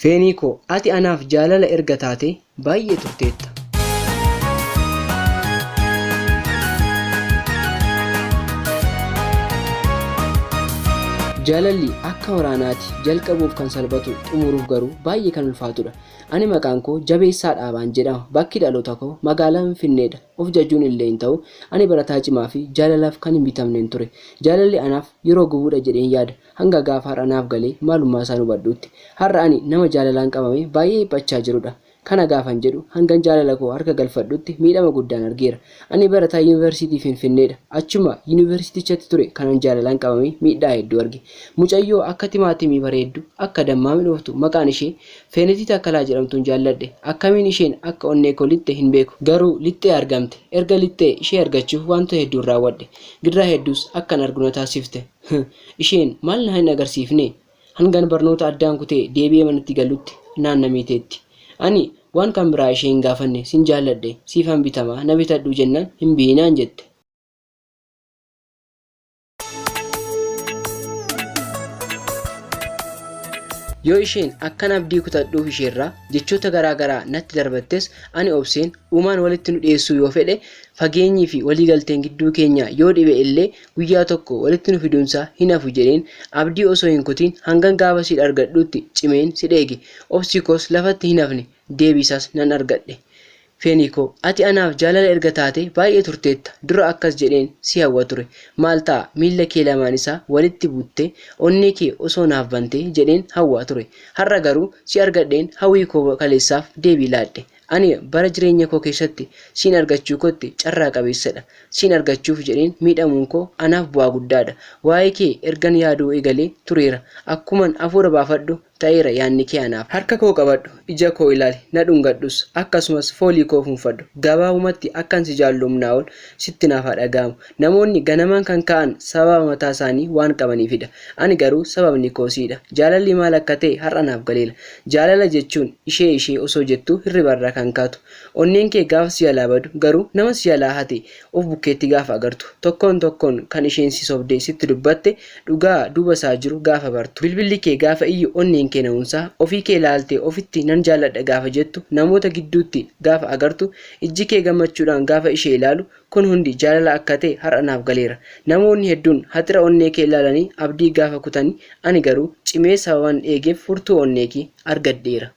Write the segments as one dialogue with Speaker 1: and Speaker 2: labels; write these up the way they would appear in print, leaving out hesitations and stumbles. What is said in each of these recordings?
Speaker 1: Feenii koo, ati anaaf jaalala erga taatee baay'ee turteetta. Jaalalli akka waraanaati, jalqabuuf kan salphatu, xumuruuf garuu baay'ee kan ulfaatudha. Ani maqaan koo Jabeessaa Dhaabaan jedhama. Bakki dhaloota koo magaalaa Finfinneedha. Of jajuun illee hin ta'u, ani barataa cimaa fi jaalalaaf kan hin bitamnen ture. Jaalalli anaaf yeroo gubuudha jedheen yaada. Hanga gaafa har'a naaf galee maalummaa isaan hubadhuutti. Har'a ani nama jaalalaan qabamee baay'ee dhiphachaa jirudha. Kana gaafan jedhu hangan jaalala koo harka galfadhutti miidhama guddaan argeera. Ani barataa Yuunivarsiitii Finfinneedha. Achuma Yuunivarsiitichatti ture kanan jaalalaan qabamee miidhaa hedduu arge. Mucayyoo akka timaatimii bareeddu, akka dammaa midhooftu maqaan ishee Feenetii Taakkalaa jedhamtun jaalladhe. Akkamiin isheen akka onnee koo lixxe hin beeku. Garuu lixxee argamte. Erga lixxee ishee argachuuf waantota hedduun raawwadhe. Gidiraa hedduus akkan argu na taasifte. Huh! Isheen maal na hin agarsiifne? Hangan barnoota addaan kutee deebi'ee manatti galutti naan na miiteetti. Ani waan kan biraa ishee hin gaafanne sin jaalladhe siifan bitamaa na bitadhuu jennaan hin naan jette. Yoo isheen akkan abdii kutadhuuf isheerraa jechoota garaa garaa natti darbattes ani obseen uumaan walitti nu dhiyeessuu yoo fedhe fageenyii fi waliigalteen gidduu keenyaa yoo dhibe illee guyyaa tokko walitti nu fiduunsaa hin hafu jedheen abdii osoo hin kutiin hangan gaafa si argadhuutti cimeen si dheege. Obsi koos lafatti hin hafne deebiisaas nan argadhe. Feenii koo, ati anaaf jaalala erga taatee baay'ee turteetta. Dura akkas jedheen si hawwa ture. Maal ta'a miilla kee lamaan isaa walitti buttee onnee kee osoo naaf bantee jedheen hawwaa ture. Har'a garuu si argadheen hawwii koo kaleessaaf deebii laadhe. Ani bara jireenya koo keessatti siin argachuu kootti carraa qabeessadha. Siin argachuuf jedheen miidhamuun koo anaaf bu'aa guddaadha. Waa'ee kee ergan yaaduu eegalee tureera. Akkuman hafuura baafadhu ta'eera yaadni kee anaaf. Harka koo qabadhu, ija koo ilaali, na dhungadhus, akkasumas foolii koo fuunfadhu. Gabaabumatti akkan si jaallu humnaa ol sitti naaf haa dhaga'amu. Namoonni ganamaan kan ka'an sababa mataa isaanii waan qabaniifidha. Ani garuu sababni koo siidha. Jaalalli maal akka ta'e har'a naaf galeera. Jaalala jechuun ishee ishee osoo jettuu hirribarraa kan kaatu. Onneen kee gaafa si jalaa badu garuu nama si jalaa hate of bukkeetti gaafa agartu. Tokkoon tokkoon kan isheen si sobdee sitti dubbatte dhugaa duuba isaa jiru gaafa bartu. Bilbilli kee gaafa iyyu onneen kee na'uunsaa, ofii kee laaltee ofitti nan jaalladha gaafa jettu namoota gidduutti gaafa agartu, ijji kee gammachuudhaan gaafa ishee ilaalu kun hundi jaalala akka ta'e har'a naaf galeera. Namoonni hedduun haxira onnee kee ilaalanii abdii gaafa kutani ani garuu cimee sababan eegeef furtuu onnee kee argadheera.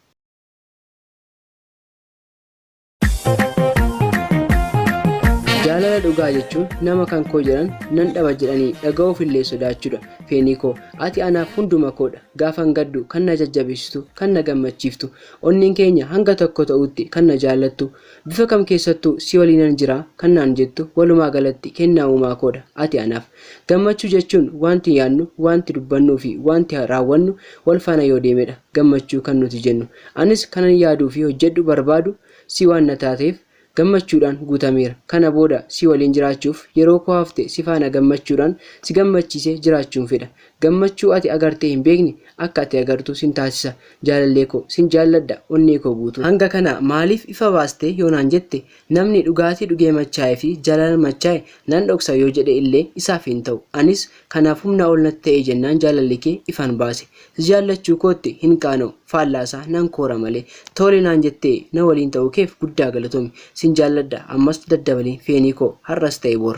Speaker 1: Jaalala dhugaa jechuun nama kan koo jedhan nan dhaba jedhanii dhaga'uuf illee sodaachuudha. Feenii koo, ati anaaf hunduma koodha. Gaafan gaddu kan na jajjabeessitu, kan na gammachiiftu, onneen keenya hanga tokko ta'utti kan na jaallattu, bifa kam keessattuu si waliinan jira kan naan jettu, walumaa galatti kennaa uumaa koodha ati anaaf. Gammachuu jechuun wanti yaadnu, wanti dubbannuu fi wanti raawwannu wal faana yoo deemedha gammachuu kan nuti jennu. Anis kanan yaaduu fi hojjedhu barbaadu si waan na taateef gammachuudhaan guutameera. Kana booda si waliin jiraachuuf yeroo koo hafte si faana gammachuudhaan si gammachiisee jiraachuun fedha. Gammachuu ati agartee hin beekne akka ati agartu sin taasisa. Jaalallee koo, sin jaalladha onnee koo guutuun. Hanga kana maaliif ifa baaste yoo naan jette, namni dhugaatii dhugee machaa'ee fi jaalalaan machaa'e nan dhoksa yoo jedhe illee isaaf hin ta'u. Anis kanaaf humnaa ol natti ta'ee jennaan jaalalli kee ifan baase. Si jaallachuu kootti hin qaana'u, faallaasaa nan koora malee. Tole naan jettee na waliin ta'uu keef guddaa galatoomi. Sin jaalladha ammas daddabalii Feenii koo, har'as ta'e bor.